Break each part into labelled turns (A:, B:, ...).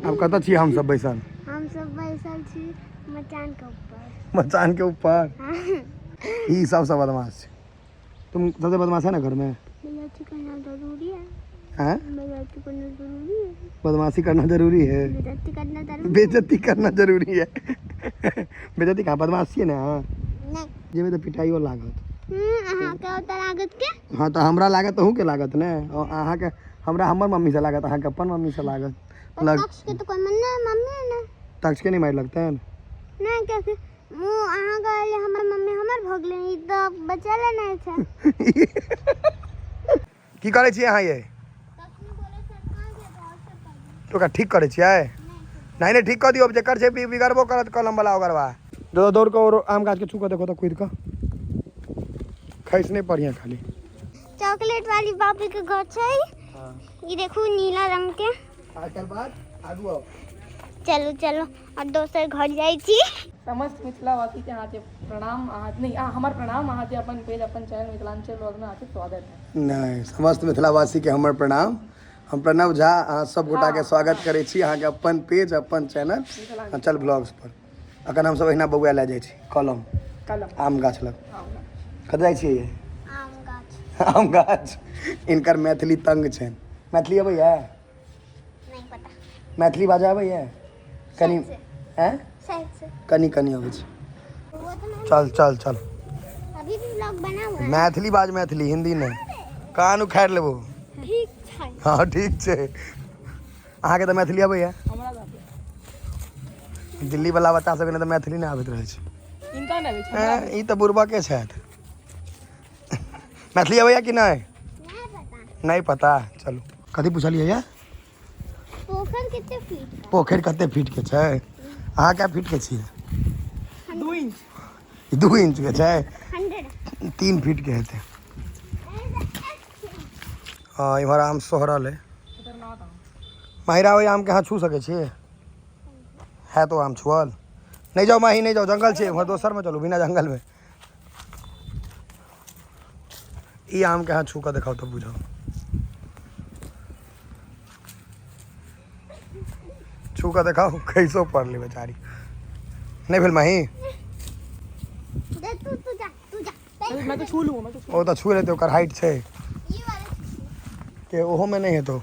A: आब कतऽ छियै हमसब बैसल?
B: हम सब बैसल छी मचान के ऊपर।
A: मचान के ऊपर? ई सबसँ बदमाश छै। तुम सबसे बदमाश है ना घर में?
B: बेइज्जती करना जरूरी है।
A: हैं?
B: बेइज्जती करना जरूरी है।
A: बदमाशी करना जरूरी है।
B: बेइज्जती करना जरूरी।
A: बेइज्जती करना जरूरी है। बेइज्जती कहाँ, बदमाशी है ना?
B: नहीं।
A: जेबै तऽ पिटाइयो लागत।
B: अहाँ के ओतऽ लागत के?
A: हाँ तऽ हमरा लागत तऽ अहूँके लागत ने। अहाँके हमरा हमर मम्मी से लागत, अहाँके अपन मम्मी से लागत। लग
B: तक्ष के तो कोई मन नहीं, मम्मी है ना।
A: तक्ष के नहीं मारि लगतै?
B: नहीं, क्योंकि मुँह अहाँ कहलियै हमर मम्मी हमर भऽ गेलै, ई तऽ बचल नहि छै।
A: की करै छियै अहाँ ये? तो ओकरा ठीक करै छियै? नहीं नहीं, ठीक कऽ दियौ, जेकर छै बिगड़बो करत कलम वाला ओकरबा। दौड़ दौड़ कऽ और आम गाछ के छू कऽ देखो तऽ कूदि कऽ खसि नहि पड़िहे खाली।
B: चॉकलेट वाली बापी के घर छै। ई देखू नीला रंग के।
A: आकर बाद आगू आओ।
B: चलू चलू और दोसर घर जाइ छी।
C: समस्त मिथिलावासी के अहाँके प्रणाम, अहाँ नहीं, अहाँ हमर प्रणाम, अहाँके अपन पेज अपन चैनल मिथिलांचल ब्लॉग में अहाँके स्वागत है।
A: नहीं, समस्त मिथिलावासी के हमर प्रणाम। हम प्रणव झा अहाँ सब गोटा के स्वागत करै छी अहाँके अपन पेज अपन चैनल अंचल ब्लॉग्स पर। अखन हमसब अहिना बौआ लए जाइ छी कलम,
C: कलम
A: आम गाछ लग। कतऽ जाइ छियै ये?
B: आम गाछ।
A: आम गाछ। इनकर मैथिली तंग छनि। मैथिली अबैया?
B: नहीं पता।
A: मैथिली बाजऽ अबैया? कनि हैं? कनि कनि अबै छै। चल चल चल।
B: अभी भी ब्लॉग बना हुआ है।
A: मैथिली बाज, मैथिली, हिंदी नहीं। कान उखाड़ि लेबो।
B: ठीक छै।
A: हाँ ठीक छै। अहाँके तऽ मैथिली अबैया?
C: हमरा तऽ अबैया।
A: दिल्ली वाला बच्चा सबके तऽ मैथिली नहि आबैत रहै छै।
C: इनका नहि आबै छै।
A: ई तऽ बुड़बके छथि। मैथिली अबैया कि नहि?
B: नहीं पता।
A: नहीं पता। चलू कथी पुछलियै ये?
B: पोखर कते फीट का?
A: पोखरि कते फीट के छै? अहाँ कै फीट के छियै?
C: 2 इंच।
A: 2 इंच के छै?
B: 100।
A: 3 फीट के हेतै। हाँ इम्हर आम सोहरल है।
C: खतरनाक आम।
A: माहिरा ओहि आम के अहाँ छू सकै छी? है तो आम छुअल नहीं। जाओ माही, नहीं जाओ, जंगल छै उम्हर, दोसर में चलू बिना जंगल में। ई आम के अहाँ छू कऽ देखाउ तऽ बुझाउ। छू कऽ देखाउ। कैसो पड़लै बेचारी। नहीं भेल माही?
B: दे तू, तू जा, तू जा।
C: मैं तो छू लूंगा, मैं तो छू।
A: ओ तऽ छू लेतै, ओकर हाइट छै
B: ई वाला
A: के ओहो में नहीं हेतौ।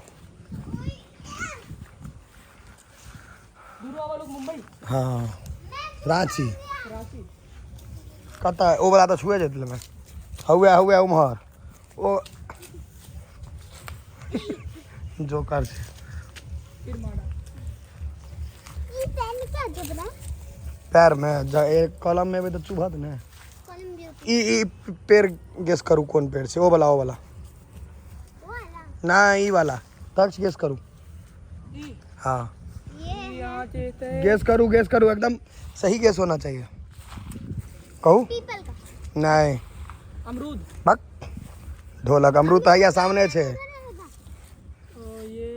C: दूर वाला लोग मुंबई।
A: हाँ रांची।
C: रांची
A: कतऽ? ओ वाला तऽ छुए जेतै में। हौए हौए उम्हर ओ जोकर छै।
C: किरमाड़ा।
B: ई पैर में क्या चुभ रहा है?
A: पैर में एक कलम में एबै तऽ चुभत ने।
B: कलम ब्यूटी।
A: ई पेड़ गेस करू कोन पेड़ छै? ओ वाला, ओ वाला।
B: वाला।
A: ना ई वाला। तक्ष गेस करू।
C: ई
A: हाँ
B: ये
C: यहाँ चेते।
A: गेस करू, गेस करू, एकदम सही गेस होना चाहिए। कहू।
B: पीपल का।
A: नहीं।
C: अमरूद।
A: बक ढोलक। अमरूद तऽ हैया सामने छै।
C: ओ ये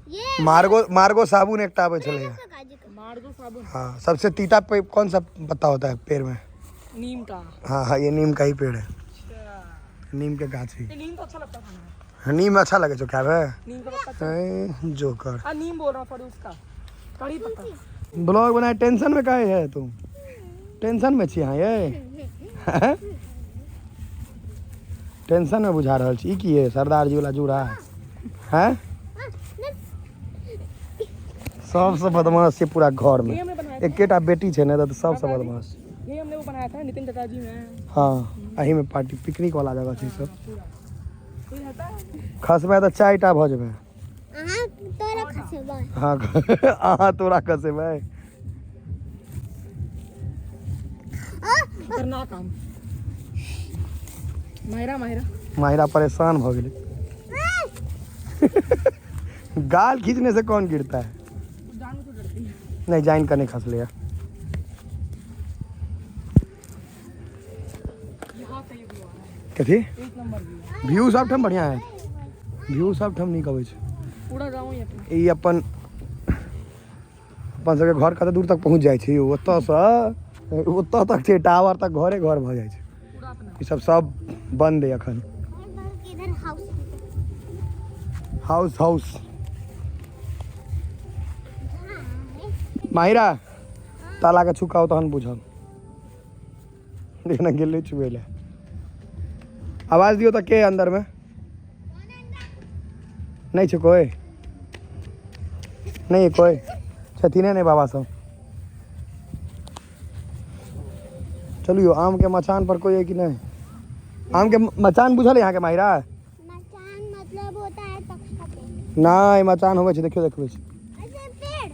B: ये
A: मार्गो, मार्गो साबुन एकटा आबै छलैया।
B: काजू का।
C: मार्गो साबुन।
A: हाँ सबसे तीता पे कौन सा पत्ता होता है पेड़ में?
C: नीम का।
A: हाँ हाँ ये नीम का ही पेड़ है।
C: अच्छा।
A: नीम के गाछ ही।
C: ये नीम तो अच्छा लगता है खाने में।
A: हाँ, नीम अच्छा लगे छौ खाबे?
C: नीम का पत्ता अच्छा।
A: ए, जोकर।
C: हाँ नीम बोल रहा हूँ, सॉरी, उसका कड़ी पत्ता।
A: ब्लॉग बनाए टेंशन में काहे है तुम? टेंशन में छी अहाँ ये? हैं? टेंशन में बुझा रहल छी। ई की है सरदार जी वाला जूड़ा है? सबसे बदमाश छै पूरा घर में।
C: ये हमने बनाया था।
A: एकेटा बेटी छै ने तऽ सबसे बदमाश।
C: ये हमने वो बनाया था नितिन चाचा जी में।
A: हाँ एही में पार्टी पिकनिक वाला जगह छै सब।
C: पूरा कोई रहता है।
A: खसबै तऽ 4टा भऽ जेबै।
B: अहाँ तोरा खसेबै।
A: हाँ अहाँ तोरा खसेबै।
C: खतरनाक आम। माहिरा, माहिरा।
A: माहिरा परेशान भऽ गेलै। गाल खींचने से कौन गिरता है?
C: जान में तो डरती है।
A: नहीं जान का नहीं खसले है।
C: यहाँ सही व्यू आ रहा है।
A: कथी?
C: एक नंबर व्यू।
A: व्यू सब ठाम बढ़िया है। व्यू सब ठाम नीक अबै छै।
C: पूरा गाँव ही अपना।
A: ई अपन अपन सबके घर कते दूर तक पहुँच जाइ छै। ओतऽसँ ओतऽ तक छै टावर तक घरे घर भऽ जाइ छै।
C: पूरा अपना।
A: ई सब सब बंद है अखन।
B: इधर हाउस।
A: House house. माहिरा ताला के छुकाओ तहन बुझब। देखना गेलै छुए लए। आवाज दियौ तऽ के अंदर में नहि छै कोइ? नहि कोइ छथिने नहि बाबा सब। चलू यौ, आम के मचान पर कोई है कि नहीं? आम के मचान बुझल है अहाँके माहिरा?
B: मचान मतलब होता है तख्ता पे।
A: नहि, मचान होबै छै, देखियौ देखबै छै।
B: ऐसे पेड़।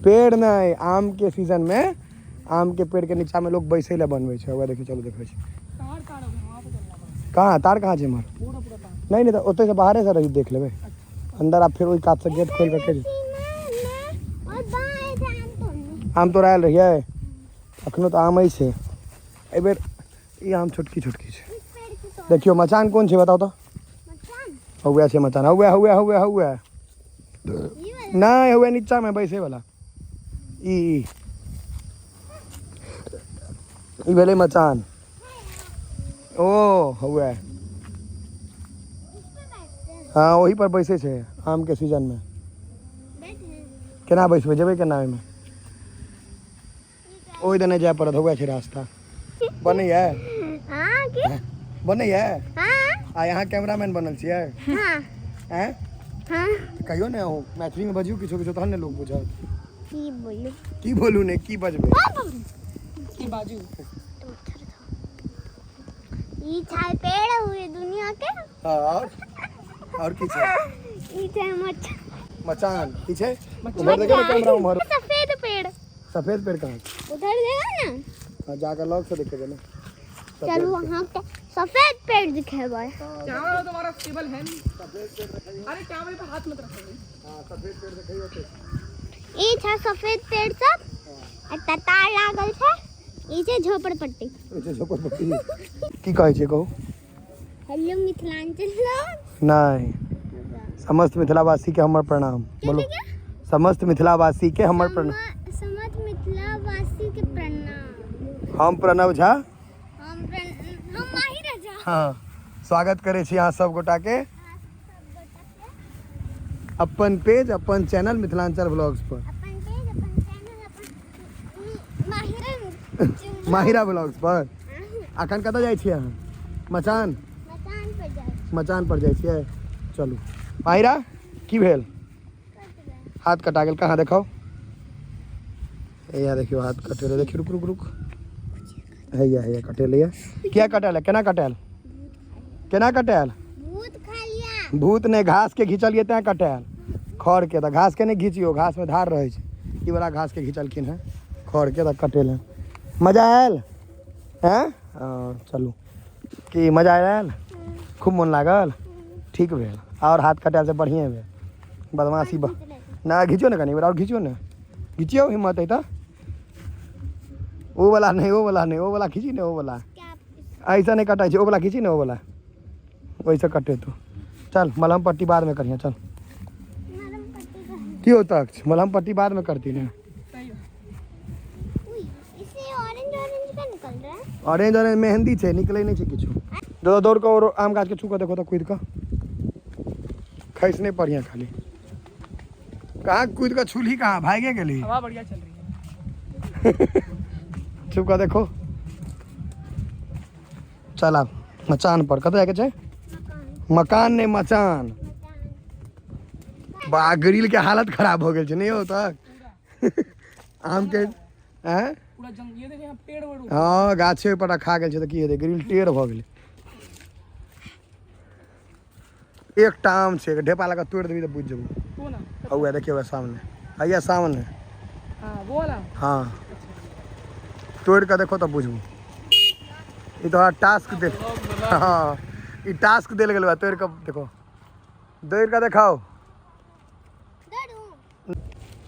A: पेड़ नहि, आम के सीजन में आम के पेड़ के नीचा में लोग बैसै लए बनबै छै। वएह देखियौ, चलू देखबै छै।
C: तार तार हो गया, वहाँ पे चलना पड़ेगा।
A: कहाँ तार कहाँ छै एम्हर?
C: पूरा पूरा तार।
A: नहि नहि, तऽ ओतहिसँ बाहरेसँ रही देख लेबै। अंदर आब फेर ओहि कातसँ गेट खोलि कऽ के
B: सीमा में और बाएं से आम तोड़ने।
A: आम तोड़ा आयल रहियै? अखनो तऽ आम अछि। एहिबेर ई आम छोटकी छोटकी छै।
B: इस पेड़ से तोड़।
A: देखियौ मचान कोन छै, बताउ तऽ।
B: मचान।
A: हौए छै मचान, हौए हौए हौए हौए।
B: ये वाला।
A: नहि, हौए नीचामे बैसै वाला। ई ई ई भेलै मचान। ओ हौए।
B: इस पे बैठते हैं।
A: हँ, ओही पर बैसै छै आमके सीजनमे।
B: बैठे हैं।
A: केना बैसबै, जेबै केना ओहिमे? ओहि दने जाय पड़त, हौए छै रास्ता। बनैया?
B: हाँ की।
A: बनैया?
B: हाँ।
A: आ यहाँ कैमरामैन बनल छियै?
B: हाँ।
A: आँय?
B: हाँ।
A: तऽ कहियौ ने, अहूँ मैथिलीमे बजियौ किछो किछो, तहन ने लोक बुझत।
B: की बोलू?
A: की बोलू ने, की बजबै?
C: की बाजू?
B: ई छै पेड़ हुए दुनिया के।
A: हँ, आओर की छै?
B: ई छै मचान।
A: मचान की छै? उम्हर देखियौ ने कैमरा उम्हर।
B: सफेद पेड़।
A: सफेद पेड़ कहाँ छै?
B: उधर देखो ना।
A: हँ, जाकऽ लग से देखेबै ने।
B: चलू, वहाँ के सफेद पेड़ दिखेबै।
C: कैमरा तो तुम्हारा स्टेबल है नहीं। अरे कैमरे पे हाथ मत रखो भाई।
A: हँ, सफेद पेड़ देखियौ ओतै।
B: ई छै सफेद पेड़ सब, आ तार लागल छै। ई छै झोपड़पट्टी।
A: ओहि छै झोपड़पट्टी। की कहै छियै, कहू।
B: हेलो मिथिलांचल लोग।
A: नहि, समस्त मिथिलावासी के हमर प्रणाम बोलो। समस्त मिथिलावासी के हमर प्रणाम।
B: समस्त मिथिलावासी के प्रणाम।
A: हम प्रणव झा।
B: हम प्रणव माहिर झा।
A: हँ, स्वागत करै छी अहाँ सब गोटाके अपन पेज अपन चैनल मिथिलांचल ब्लॉग्स पर।
B: अपन पेज अपन चैनल अपन माहिर
A: माहिरा ब्लॉग्स पर। अखन कतऽ जाइ छियै अहाँ? मचान?
B: मचान पर जाइ।
A: मचान पर जाइ छियै। चलू माहिरा, की भेल? हाथ कटा गेल? कहाँ देखाउ? हैया देखियौ, हाथ कटेलै। देखियौ, रुक रुक रुक, हैया हैया कटेलै। किया कटेल? केना कटायल? केना कटायल?
B: भूत खा लिया।
A: भूत ने, घास के घिचलियै तैं कटायल, खर के। तऽ घास के नहि घिचियौ, घास में धार रहै छै। ई वाला घास के घिचलखिन हेँ खर के, तऽ कटेल हँ। मजा आयल? हैं? हँ, चलू। की मजा आयल? खूब मोन लागल? ठीक भेल। आओर हाथ कटायल से बढ़िएँ भेल। बदमाशी ना घिचियौ ने, कनि आओर घिचियौ ने, घिचियौ, हिम्मत अइ तऽ। ओ वाला नहि, ओ वाला नहि, ओ वाला खींची ने, ओ वाला।
B: क्या?
A: ऐसा नहि कटाइ छै। ओ वाला खींची ने, ओ वाला, ओहिसँ कटेतौ। चल, मलहम पट्टी बादमे करिहे, चल।
B: नरम पट्टी का है।
A: की होता? मलहम पट्टी बादमे करती ने।
C: सही है।
B: उई, इससे ऑरेंज ऑरेंज का निकल रहा है।
A: ऑरेंज ऑरेंज मेहंदी छै, निकलै नहि छै किछु। दौड़ दौड़ कऽ और आम गाछके छू कऽ देखो तऽ। कूदि कऽ खसि नहि पड़िहे खाली। कहाँ कूदि कऽ छुलही? कहाँ भागे गेली?
C: हवा बढ़िया चल रही है।
A: छू कऽ देखो। चल, आब मचान पर। कतऽ जायके छै?
B: मकान।
A: मकान नहि, मचान।
B: मचान।
A: बा, ग्रिल के हालत खराब हो गेल छै नहि हो तक आम के आँय?
C: पूरा जंग, ये देखो यहाँ पेड़ वेड़ उग-
A: हँ, गाछे पर रखा गेल छै तऽ की हेतै? ग्रिल टेढ़ भऽ गेलै। एकटा आम छै, ढेपा लगा तोड़ि देबही तऽ बुझि जेबू।
C: कौन है?
A: हौआ देखियौ, हौआ सामने, हैया सामने।
C: हाँ, वो वाला।
A: हँ, तोड़ि कऽ देखो तऽ बुझबू। ई तोरा टास्क दे, हँ, ई टास्क देल गेल बा, तोड़ि कऽ देखो, दौड़ कऽ देखाओ।
B: डरू।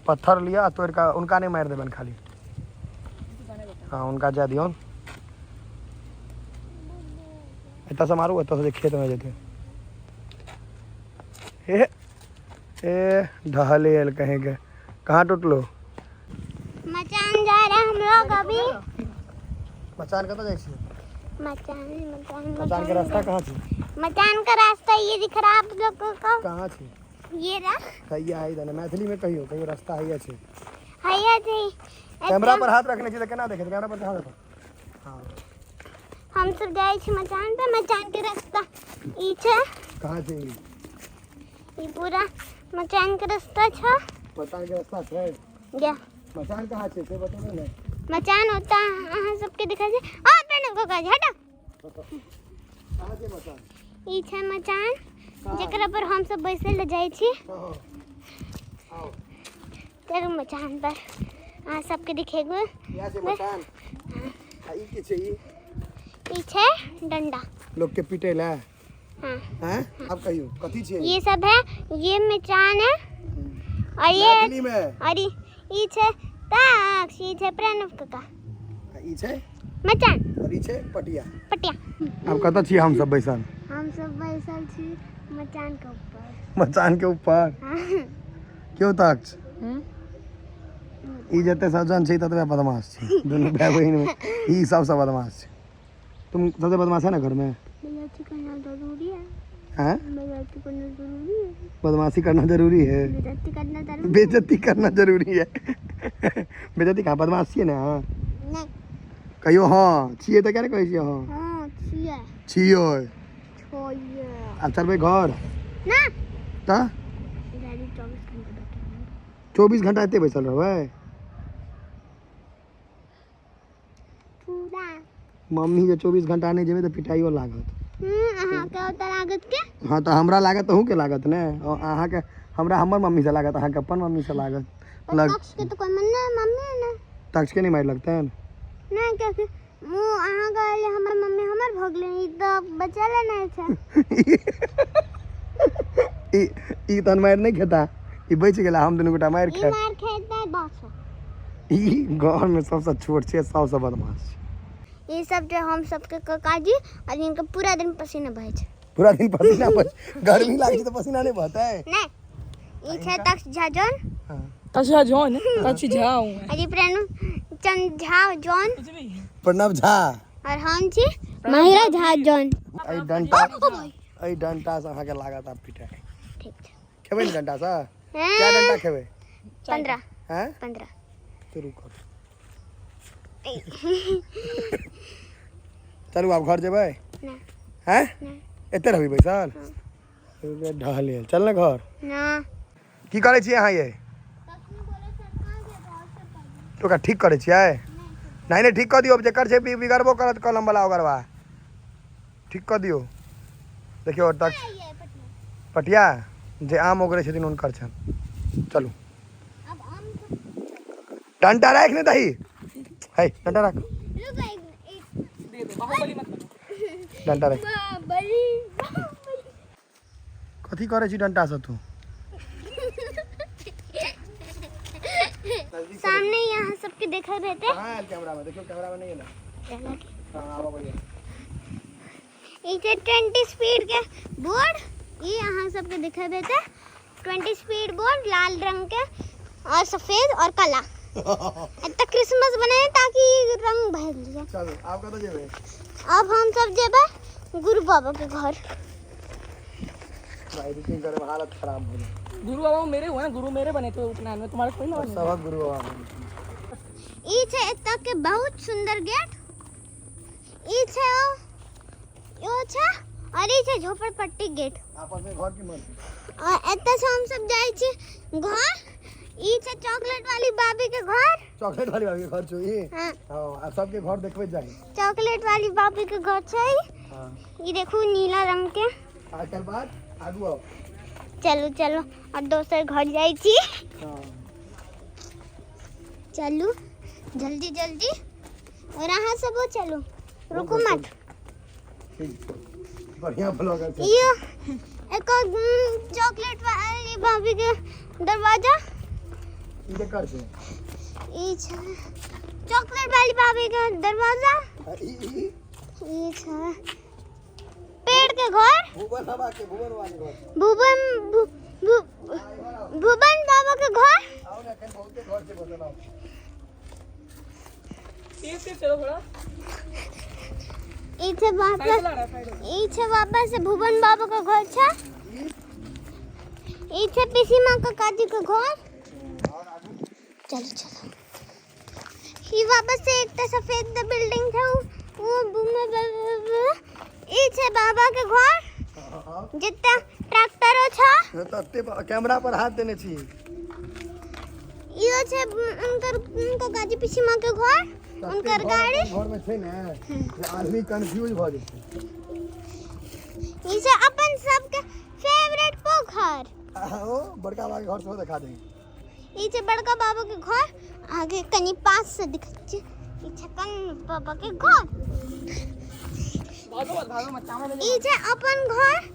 A: पत्थर लिअ आ तोड़ि कऽ। उनका नहि मारि देबनि खाली। हँ, उनका जाय दियौन। एतऽसँ मारू, एतऽसँ जे खेतमे जेतै। हे ए, ढहले कहीं के। कहाँ टूटलो?
B: मचान जा रहे हैं हम लोग अभी।
A: मचान कतऽ जाइ छियै?
B: मचान, मचान।
A: मचान के रास्ता कहाँ छै?
B: मचान का रास्ता ये दिख रहा है आप लोगों को।
A: कहाँ छै?
B: ये रहा।
A: हैया है इधर। मैथिलीमे कहियो, कहियो, रास्ता हैया छै।
B: हैया छै।
A: कैमरा पर हाथ रखने छी तऽ केना देखेतै? कैमरा पर हाथ रखो। हँ।
B: हम सब जाइ छी मचान पे। मचान के रास्ता ई छै।
A: कहाँ छै ई?
B: ई पूरा मचान के रास्ता छै।
A: मचान के रास्ता छै।
B: जा।
A: मचान कहाँ छै से बतेबै ने।
B: मचान ओतऽ अहाँ सबके दिखाई छै। आ प्रणव काका जी, हटो।
A: कहाँ छै मचान?
B: ई छै मचान जेकरा पर हम सब बैसै लए जाइ छी।
A: हँ, आओ।
B: चलू मचान पर अहाँ सबके दिखेगो।
A: इएह छै मचान। आ ई की छै ई?
B: ई छै डंडा।
A: लोक के पीटै लए।
B: हाँ।
A: हैं, आब कहियौ कथी छै?
B: ये सब है, ये मचान है और ये
A: मैथिली मे।
B: और ई छै ताक्ष, ई छै प्रणव काका।
A: आ ई छै
B: मचान।
A: और ई छै पटिया।
B: पटिया।
A: आब कतऽ छियै हम सब बैसल?
B: हम सब बैसल छी मचान के ऊपर।
A: मचान के ऊपर।
B: हाँ।
A: क्यों तक्ष? ई जते सज्जन छै ततबे बदमाश छै। दुनू भाय बहिन में ई सबसँ बदमाश छै। तुम सबसे बदमाश है ना घर में?
B: बेइज्जती करना जरूरी है।
A: हैं?
B: बेइज्जती करना जरूरी है।
A: बदमाशी करना जरूरी है।
B: बेइज्जती करना जरूरी।
A: बेइज्जती करना जरूरी है। बेइज्जती कहाँ, बदमाश छियै ने अहाँ?
B: नहीं।
A: कहियो हँ छियै तऽ किया नहि कहै छियै हँ?
B: हाँ, छियै।
A: छियै।
B: छियै।
A: आब चलबै घर?
B: ना।
A: तऽ
B: डैडी 24 घंटा बैठे हैं।
A: 24 घंटा एते बैसल रहबै?
B: पूरा।
A: मम्मी जे 24 घंटा नहि जेबै तऽ पिटाइयो लागत।
B: अहाँके ओतऽ लागत के?
A: हँ, तऽ हमरा लागत, अहूँके लागत ने। अहाँके हमरा हमर मम्मीसँ लागत, अहाँके अपन मम्मीसँ लागत।
B: पर
A: लग
B: तक्ष के तो कोई मन नहीं, मम्मी है ना।
A: तक्षके नहि मारि लगतनि?
B: नहीं, क्योंकि मुँह अहाँ कहलियै हमर मम्मी हमर भऽ गेलै, ई तऽ बच्चा ले नहि छै।
A: ई ई तहन मारि नहि खेता, ई बचि गेला। हम दुनू गोटा मारि
B: ई
A: खायब।
B: मार खेतै बस।
A: ई घरमे सबसँ छोट छै, सबसँ बदमाश छै।
B: ई सब जे हम सबके काकाजी और इनके पूरा दिन पसीना बहै छै।
A: पूरा दिन पसीना बह, गर्मी लागै छै तऽ पसीना नहि बहतै?
B: नहीं, ई छै तक्ष झा जॉन।
A: हँ।
C: तक्ष झा जॉन, तक्ष झा हूँ मैं।
B: और ई प्रणव चंद झा जॉन।
C: कुछ भी।
A: प्रणव झा।
B: और हम छी माहिरा झा जॉन।
A: एहि डंटा, एहि डंटासँ अहाँके लागत आब पिटाइ।
B: ठीक छै।
A: खेबै ने डंटासँ? कए डंटा खेबै?
B: 15।
A: हैं?
B: 15।
A: शुरू करू। चलू, आब घर जेबै?
B: ना।
A: हैं?
B: नहि।
A: एते रहबी बैसल? ढहलेल, चल ने घर।
B: ना।
A: की करै छियै अहाँ ये? ओकरा ठीक करै छियै? नहि नहि, ठीक कऽ दियौ। जेकर छै बिगड़बो करत कलम वाला, ओकरबा ठीक कऽ दियौ। देखियौ, तक पटिया जे आम ओगरै छथिन हुनकर छनि। चलू। डंटा राखि ने दही है, डंटा राख।
B: रुको, एक एक।
C: दे दो, बाहुबली मत बनो।
A: डंटा राख।
B: बाहुबली, बाहुबली।
A: कथी करै छी डंटा से तू?
B: सामने यहाँ सबके देखल हेतै।
A: कहाँ आयल कैमरा में? देखियौ, कैमरा में नहीं एलै। हाँ, आबऽ बढ़िया।
B: ई छै 20 स्पीड के बोर्ड। ई अहाँ सबके दिखल हेतै, 20 स्पीड बोर्ड, लाल रंग के और सफेद और काला। एतऽ क्रिसमस बने ताकि ई रंग भर जाए।
A: चलू, आब कतऽ जेबै?
B: अब हम सब जेबै गुरु बाबा के घर।
A: एडिटिंग करे में हालत खराब हो गेल।
C: गुरु बाबा मेरे हुए ना, गुरु मेरे बने थे उपनयन में, तुम्हारे कोई ना बने।
A: सबक गुरु बाबा बने।
B: ई छै एतऽ के बहुत सुंदर गेट। ई छै ओ, ओ छै और ई छै झोपड़पट्टी गेट।
A: आपस में घर की मर्जी।
B: और एतऽ से हम सब जाइ छी घर। ई छै चॉकलेट वाली बाबी के घर।
A: चॉकलेट वाली भाभी के घर छौ ई?
B: हाँ।
A: हाँ, आ सबके घर देखबै जाइ।
B: चॉकलेट वाली भाभी के घर छै।
A: हाँ।
B: ई देखू, नीला रंग के।
A: आ एकर बाद आगू आउ।
B: चलू चलू, और दोसर घर जाइ छी।
A: हाँ।
B: चलू जल्दी जल्दी, और अहाँ सब चलू, रुकू मत।
A: ठीक, बढ़िया ब्लॉगर छै।
B: ये एक और, चॉकलेट वाली भाभी के दरवाजा।
A: ई केकर छै?
B: ई छै चॉकलेट वाली भाभी के दरवाजा।
A: आ ई ई
B: ई छै पेड़ के घर।
A: भुवन बाबा के, भुवन बाबा के घर।
B: भुवन भुवन बाबा के घर।
A: आओ ने, एखन बहुते घर छै बसल, आओ।
C: तेज तेज चलो थोड़ा।
B: ई छै वापस
C: साइकिल आ रहा है साइड।
B: ई छै वापस से भुवन बाबा के घर छै। ई छै पिसी माँ के काजी के घर।
A: और आगू।
B: चलू चलू। ई वापस से एकटा सफेद बिल्डिंग छै, ओ ई छै बाबा के घर, जते ट्रैक्टरो छै।
A: तते कैमरा पर हाथ देने छी।
B: इहो छै उनकर उनकर गाजी पिसी माँ के घर, उनकर गाड़ी।
A: घर में छै ने जे आदमी कंफ्यूज भऽ जेतै।
B: ई छै अपन सबके फेवरेट पोखर।
A: ओ बड़का बाबा के घर सेहो देखा दे।
B: ई छै बड़का बाबा के घर, आगे कनी पास से दिखै छै। ई छै कन बाबा के घर।
C: भागो मत, भागो मत, चावल।
B: ई छै अपन घर।